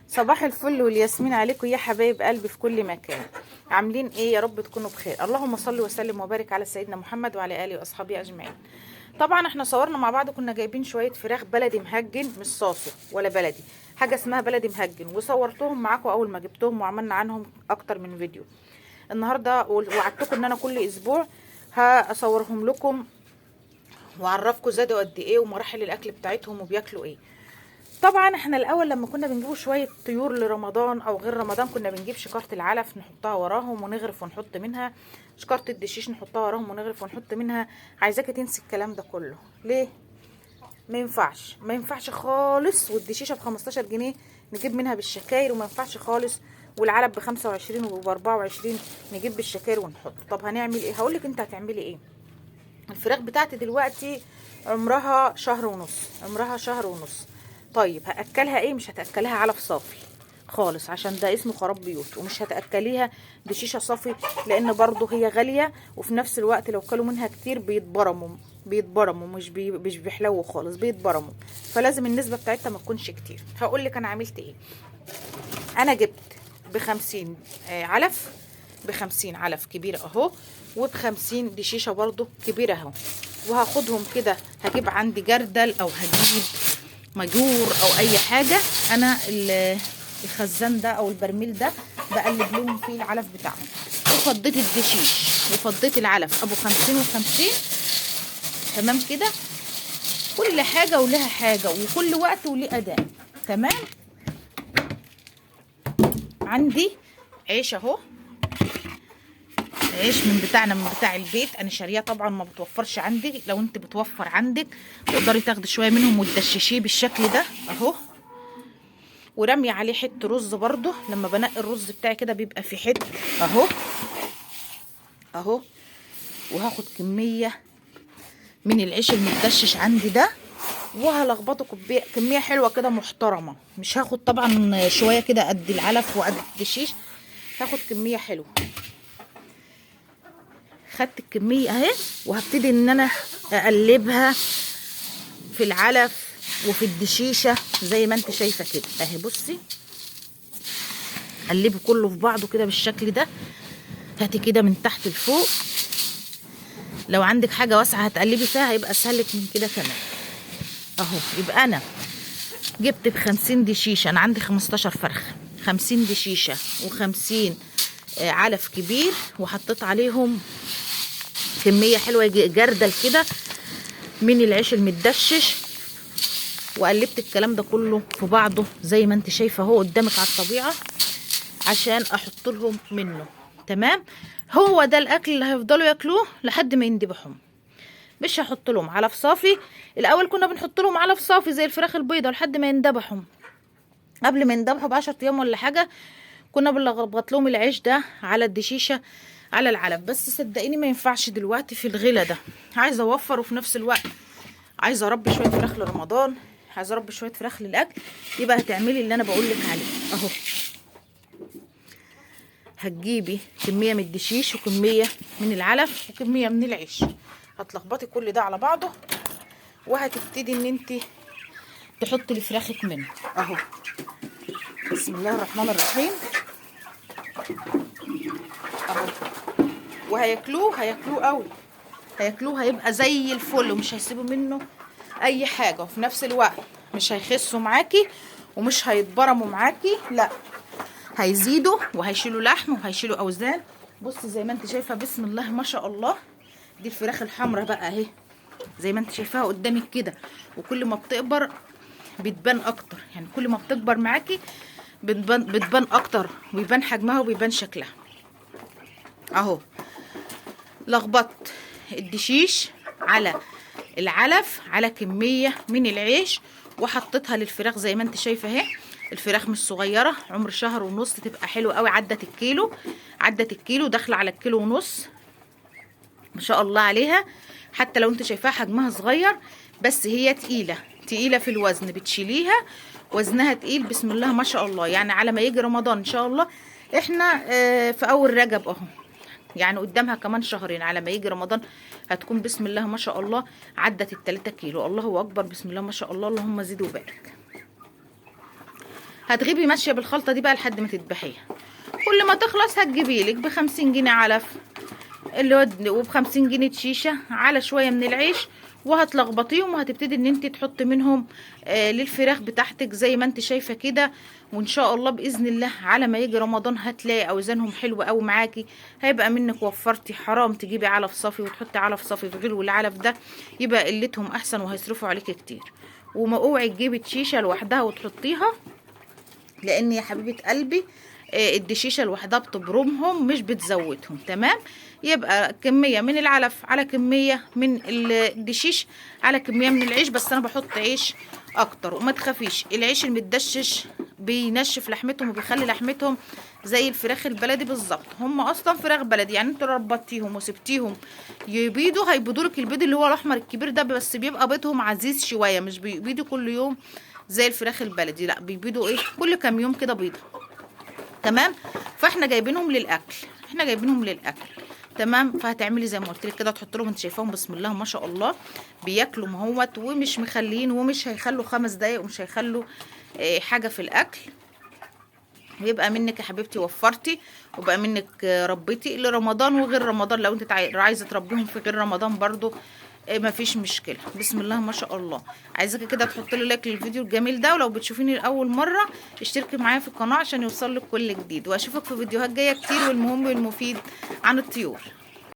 صباح الفل والياسمين عليكم يا حبايب قلبي في كل مكان. عاملين ايه؟ يا رب تكونوا بخير. اللهم صل وسلم وبارك على سيدنا محمد وعلى اله واصحابه اجمعين. طبعا احنا صورنا مع بعض، كنا جايبين شوية فراخ بلدي مهجن، مش صافي ولا بلدي، حاجة اسمها بلدي مهجن، وصورتهم معاكم اول ما جبتهم وعملنا عنهم اكتر من فيديو. النهارده وعدتكم ان انا كل اسبوع هصورهم لكم واعرفكم زادوا قد ايه ومراحل الاكل بتاعتهم وبياكلوا ايه. طبعا احنا الاول لما كنا بنجيب شوية طيور لرمضان او غير رمضان كنا بنجيب شكاره العلف نحطها وراهم ونغرف ونحط منها، شكاره الدشيش نحطها وراهم ونغرف ونحط منها. عايزاكي تنسي الكلام ده كله. ليه؟ ما ينفعش، ما ينفعش خالص. والدشيشه ب 15 جنيه نجيب منها بالشكاير، وما ينفعش خالص. والعلب ب 25 وب 24 نجيب بالشكاير ونحط. طب هنعمل ايه؟ هقولك انت هتعملي ايه. الفراخ بتاعتي دلوقتي عمرها شهر ونص، عمرها شهر ونص. طيب هاكلها ايه؟ مش هتاكلها علف صافي خالص عشان ده اسمه خراب بيوت، ومش هتاكليها دشيشه صافي لان برضو هي غالية، وفي نفس الوقت لو كلوا منها كتير بيتبرموا، بيتبرموا مش بيحلو خالص، بيتبرموا. فلازم النسبة بتاعتها ما تكونش كتير. هقول لك انا عملت ايه. انا جبت ب50 علف، ب50 علف كبير اهو، وب50 دشيشه برضو كبيرة اهو، وهاخدهم كده. هجيب عندي جردل او هجيب ماجور او اي حاجة. انا الخزان ده او البرميل ده بقلب لهم فيه العلف بتاعهم. وفضيت الدشيش وفضيت العلف ابو 50 و50. تمام كده، كل حاجة ولها حاجة، وكل وقت وليه اداء. تمام. عندي عيش اهو، عيش من بتاعنا، من بتاع البيت. انا شارياه طبعا، ما بتوفرش عندي. لو انت بتوفر عندك تقدري تاخدي شوية منهم وتدششيه بالشكل ده اهو. ورمي عليه حتة رز برده، لما بنقي الرز بتاعي كده بيبقى في حتة اهو اهو. وهاخد كمية من العيش المدشش عندي ده وهلخبطه كمية حلوة كده محترمه. مش هاخد طبعا شوية كده قد العلف وقد الدشيش، هاخد كمية حلوة. خدت الكمية اهي، وهبتدي ان انا اقلبها في العلف وفي الدشيشه زي ما انت شايفه كده اهي. بصي، قلبه كله في بعضه كده بالشكل ده. هاتي كده من تحت لفوق. لو عندك حاجة واسعة هتقلبي فيها هيبقى اسهل لك من كده كمان اهو. يبقى انا جبت ب50 دشيشه، انا عندي 15 فرخة، 50 دشيشه و50 علف كبير، وحطيت عليهم كمية حلوة جردل كده من العيش المدشش، وقلبت الكلام ده كله في بعضه زي ما انت شايفه اهو قدامك على الطبيعة عشان احط لهم منه. تمام. هو ده الاكل اللي هيفضلوا ياكلوه لحد ما يندبحهم. مش هحط لهم علف صافي. الاول كنا بنحط لهم علف صافي زي الفراخ البيضاء لحد ما يندبحهم. قبل ما يندبحوا ب10 ايام ولا حاجة كنا بنلخبط لهم العيش ده على الدشيشه على العلف. بس صدقيني ما ينفعش دلوقتي في الغلا ده. عايزه اوفر وفي نفس الوقت عايزه اربي شوية فراخ لرمضان، عايزه اربي شوية فراخ للاكل. يبقى هتعملي اللي انا بقول لك عليه اهو. هتجيبي كمية من الدشيش وكمية من العلف وكمية من العيش، هتلخبطي كل ده على بعضه، وهتبتدي ان انت تحطي لفراخك منه اهو. بسم الله الرحمن الرحيم اهو. وهياكلوه، هياكلوه قوي، هياكلوه، هيبقى زي الفل ومش هيسيبوا منه اي حاجة. وفي نفس الوقت مش هيخسوا معاكي ومش هيتبرموا معاكي، لا هيزيدوا وهيشيلوا لحم وهيشيلوا اوزان. بصي زي ما انت شايفه بسم الله ما شاء الله. دي الفراخ الحمراء بقى اهي زي ما انت شايفاها قدامك كده. وكل ما بتكبر بتبان اكتر، يعني كل ما بتكبر معاكي بتبان اكتر، ويبان حجمها وبيبان شكلها اهو. لخبطت الدشيش على العلف على كمية من العيش وحطيتها للفراخ زي ما انت شايفه اهي. الفراخ مش صغيرة، عمر شهر ونص، تبقى حلوة قوي. عدت الكيلو، عدت الكيلو، داخله على الكيلو ونص ما شاء الله عليها. حتى لو انت شايفاها حجمها صغير بس هي تقيلة، تقيلة في الوزن، بتشيليها وزنها تقيل بسم الله ما شاء الله. يعني على ما يجي رمضان ان شاء الله، احنا في اول رجب اهو، يعني قدامها كمان شهرين على ما يجي رمضان هتكون بسم الله ما شاء الله عدت 3 كيلو. الله اكبر، بسم الله ما شاء الله، اللهم زد وبارك. هتغيبي ماشية بالخلطه دي بقى لحد ما تذبحيها. كل ما تخلص هتجيبي لك ب50 جنيه علف اللي هو وب50 جنيه دشيشه على شوية من العيش، وهتلخبطيهم وهتبتدي ان انت تحطي منهم للفراخ بتاعتك زي ما انت شايفه كده. وان شاء الله باذن الله على ما يجي رمضان هتلاقي اوزانهم حلوة قوي معاكي، هيبقى منك وفرتي. حرام تجيبي علف صافي وتحطي علف صافي في غير العلف ده، يبقى قلتهم احسن وهيصرفوا عليكي كتير. وما اوعي تجيبي تشيشه لوحدها وتحطيها، لان يا حبيبه قلبي الدشيشه لوحدها بتبرمهم مش بتزودهم. تمام، يبقى كمية من العلف على كمية من الدشيش على كمية من العيش، بس انا بحط عيش اكتر. وما تخافيش، العيش المدشش بينشف لحمتهم وبيخلي لحمتهم زي الفراخ البلدي بالظبط. هم اصلا فراخ بلدي، يعني انتوا ربطتيهم وسبتيهم يبيضوا هيبيضوا لك البيض اللي هو الاحمر الكبير ده، بس بيبقى بيضهم عزيز شوية، مش بيبيضوا كل يوم زي الفراخ البلدي، لا بيبيضوا ايه كل كام يوم كده بيضة. تمام، فاحنا جايبينهم للاكل، احنا جايبينهم للاكل. تمام، فهتعملي زي ما قلت لك كده، تحط لهم، انت شايفاهم بسم الله ما شاء الله بياكلوا مهوت ومش مخلين، ومش هيخلوا 5 دقايق، ومش هيخلوا حاجة في الاكل. ويبقى منك يا حبيبتي وفرتي، وبقى منك ربيتي لرمضان وغير رمضان. لو انت عايزه تربيهم في غير رمضان برضو مفيش مشكلة. بسم الله ما شاء الله. عايزاكي كده تحطي لي لايك للفيديو الجميل ده، ولو بتشوفيني لاول مرة اشتركي معايا في القناة عشان يوصلك كل جديد، واشوفك في فيديوهات جاية كتير والمهم والمفيد عن الطيور.